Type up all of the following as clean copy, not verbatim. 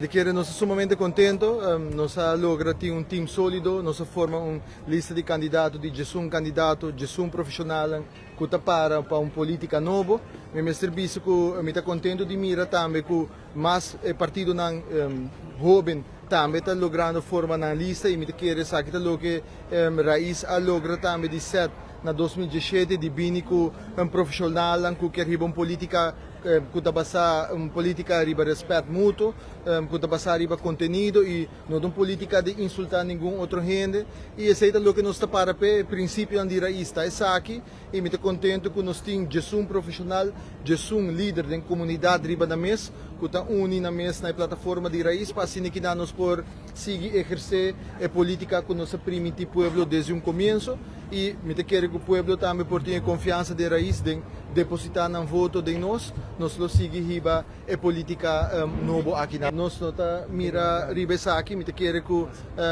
Di kere nos ta sumamente contento, nos a logra tin un team solido, nos a forma un lista di candidato di djesun candidato, djesun profesionalnan cu ta para pa un politica nobo. Mi mester bisa cu mi ta contento di mira tambe cu mas e partidonan hoben tambe ta logrando forma nan lista y mi ta kere esaki ta loke Raiz a logra tambe di set na 2017 di bini cu profesionalnan cu kier hiba un politica ku ta basá un polítika riba rèspèt mutuo, ku ta basá riba kontenido i no ta un polítika di insultá ningun otro hende. I esei ta loke nos ta para p'e, e prinsipionan di rais ta esaki i mi ta kontentu ku nos tin djesun profeshonal, djesun lider den komunidat riba nan mes ku ta uni nan mes na e plataforma di rais pa asina kinan nos por sigui ehersé e polítika ku nos a primintí pueblo desde un komienso. I mi ta kere ku pueblo tambe por tin e konfiansa den rais den depositá nan voto den nos, nos lo sigui hiba e polítika nobo aki nan. Nos no ta mira riba esaki, mi ta kere ku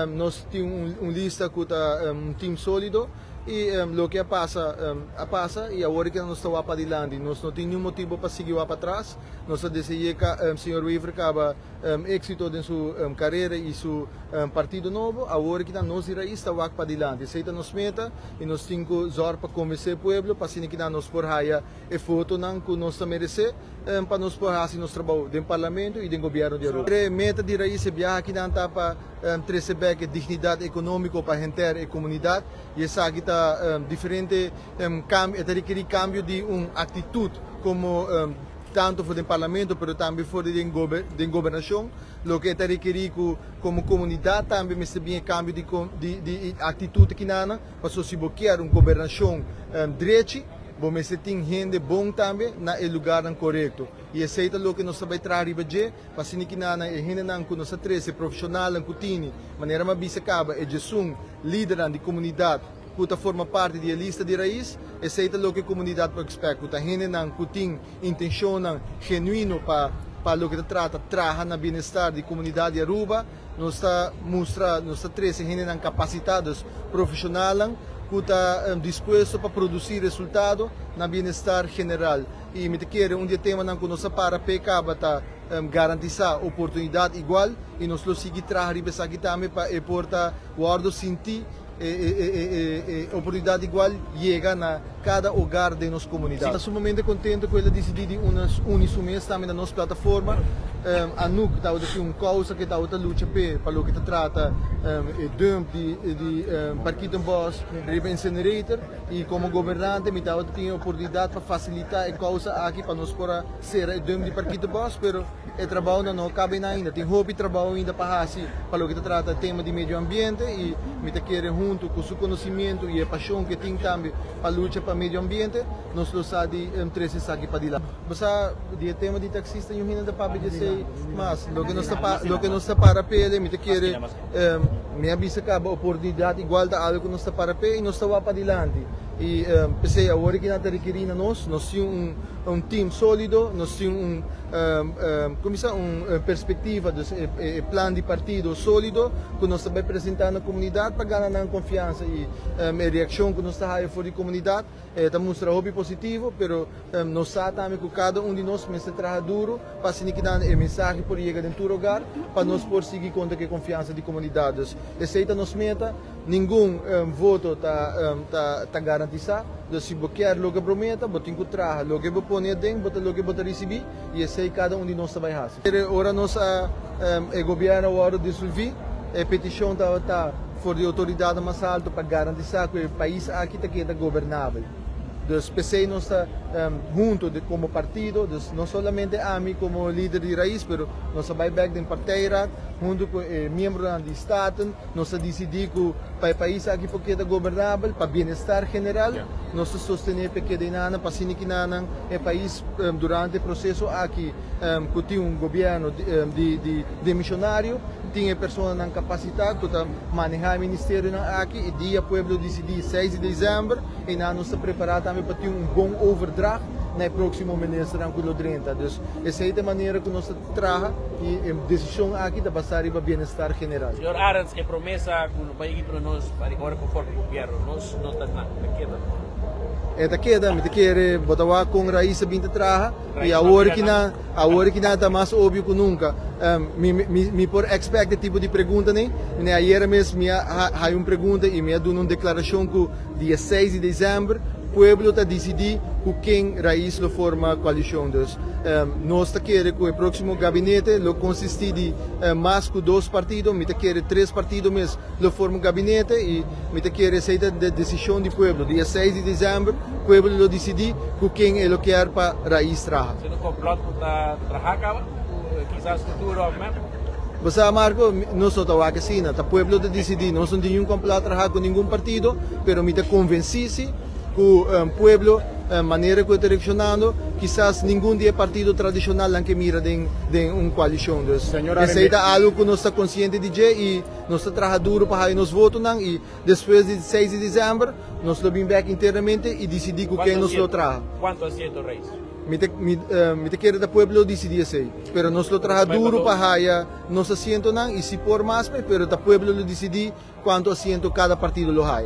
nos tin un lista ku ta un team sólido i loke a pasa a pasa i awor ke nos ta wak padilanti. Nos no tin niun motibu pa sigui wak patras, nos ta dese'é señor Wever kaba Éxito den su carera y su partido nobo. Awor ki ta nos di Raiz ta wak padilanti. Esey ta nos meta y nos tin cu zorg pa convence e pueblo pa asina kinan nos por haya e votonan cu nos ta merece pa nos por haci nos trabou den Parlamento y den Gobierno di Aruba. E meta di Raiz e biaha kinan ta pa trece bek e dignidad economico pa henter e comunidad y esaki ta diferente cambio, e ta rekeri cambio di un actitud como. Tanto for den Parlamento pero tambe for di den den gobernacion, loke e ta rekeri cu como comunidad tambe mester bin e cambio di di di actitud akinana, pasobra si bo kier un gobernacion drechi bo mester tin hende bon tambe na e lugarnan corecto y esey ta loke nos ta bay traha riba dje pa asina kinana e hendenan cu nos a trece, profesionalnan cu tini, manera mi a bisa caba e djesun lidernan di comunidad. ku ta forma parti di e lista di rais, esei ta loke komunidat por ekspèkt, ku ta hendenan ku tin intenshonnan genuino pa pa loke ta trata traha na bienestar di komunidat di Aruba. Nos ta mustra, nos ta trese hendenan kapasitá, dus profeshonalnan ku ta dispuesto pa produsí resultado na bienestar general. I mi ta kere un di e temanan ku nos a para p'e kaba ta garantisá oportunidat igual i nos lo sigui traha riba esaki tambe pa e por ta wòrdu sintí. E oportunidad igual yega na cada hogar den nos comunidad. Ta sumamente contento cu el a dicidi di uni su mes tambe na nos plataforma. Anouk tabata tin un causa cu e tabata lucha p'e pa loke ta trata e dump di Parkietenbos riba incinerator y como gobernante mi tabata tin e oportunidad pa facilita e causa aki pa nos por a cera e dump di Parkietenbos pero E trabounan no kabe na ainda. Tin hopi trabou ainda pa hasi pa loke ta trata e tema di medio ambiente i mi ta kere huntu ku su konosimientu i e pashon ku e tin tambe pa lucha pa medio ambiente nos lo sa di trese esaki padilanti. Bo sa di e tema di taksista niun hende ta papia di esei mas. Loke nos ta loke nos ta para p'e mi ta kere mi a bisa kaba oportunidat igual ta algu ku nos ta para p'e i nos ta wak padilanti. I p'esei awor e kinan ta rekerí na nos, nos tin un un team sólido, nos tin un kuminsá un perspektiva, dus e plan di partido sólido ku nos ta bai presentá na komunidat pa gana nan konfiansa i e reakshon ku nos ta haya for di komunidat ta mustra hopi positivo, pero nos sa tambe ku kada un di nos mester traha duru pa asina kinan e mensahe por yega den tur hogar pa nos por sigui konta ku e konfiansa di komunidat. Dus esei ta nos meta. Ningun voto ta garantisá. Dus si bo kier loke bo meta, bo tin ku traha. Loke bo pone aden, bo ta loke bo ta risibí, i esei kada un di nos ta bai hasi. Ora nos a e gobièrnu a wòrdu disolví, e petishon tabata for di outoridatnan mas altu pa garantisá ku e pais aki ta keda gobernabel. Dus p'esei nos ta hunto komo partido, dus no solamente ami komo lider di Raiz, pero nos a bai bèk den partijraad hunto ku e miembronan di Staten. Nos a disidí ku pa e pais aki por keda gobernabel, pa bienestar general, nos ta sostené p'e keda enanan, pa asina kinanan e pais durante e proseso aki ku tin un gobièrnu di demisionario, tin e personanan kapasitá ku ta manehá e ministerionan aki i dia pueblo disidí seis di desèmber, einan nos ta prepará tambe pa tin un bon overdracht na e próksimo ministernan ku lo drenta. Dus esei ta e manera ku nos ta. Traha y e decision aki ta basa riba bienestar general. Señor Arends, e promesa cu lo bay duna nos pa di ora cu forma gobierno, nos no ta na keda. E ta keda, mi ta kere bo ta wak kon Raiz a bin ta traha i awor ki nan, awor ki nan ta mas obvio ku nunka. Mi mi mi por expect e tipo di preguntanan. Mi ayera mes mi a haya un pregunta i mi a duna un deklarashon ku dia 6 di desèmber pueblo ta disidí ku ken Raiz lo forma koalishon. Dus nos ta kere ku e próksimo gabinete lo konsistí di mas ku dos partido, mi ta kere tres partido mes lo forma un gabinete i mi ta kere esei ta de desishon di pueblo. Dia 6 di desèmber pueblo lo disidí ku ken e lo kier pa Raiz traha. Esei ta un complot ku ta traha kaba ku kisas futuro òf mep? Bo sa Marco, nos no ta wak asina, ta pueblo ta disidí. Nos no tin niun complot traha ku ningun partido, pero mi ta konvensí si ku pueblo manera ku e ta reakshonando kisas ningun di e partido tradishonalnan ke mira den un koalishon. Dus esei ta algu ku nos ta konsiente di dje i nos ta traha duru pa haya nos votonan i despues di 6 di desèmber nos lo bin bèk internamente i disidí ku ken nos lo traha. Kuantu asiento Raiz? Mi ta mi ta kere ta pueblo lo disidí esei, pero nos lo traha duru pa haya nos asientonan i si por mas pero ta pueblo lo disidí kuantu asiento kada partido lo haya.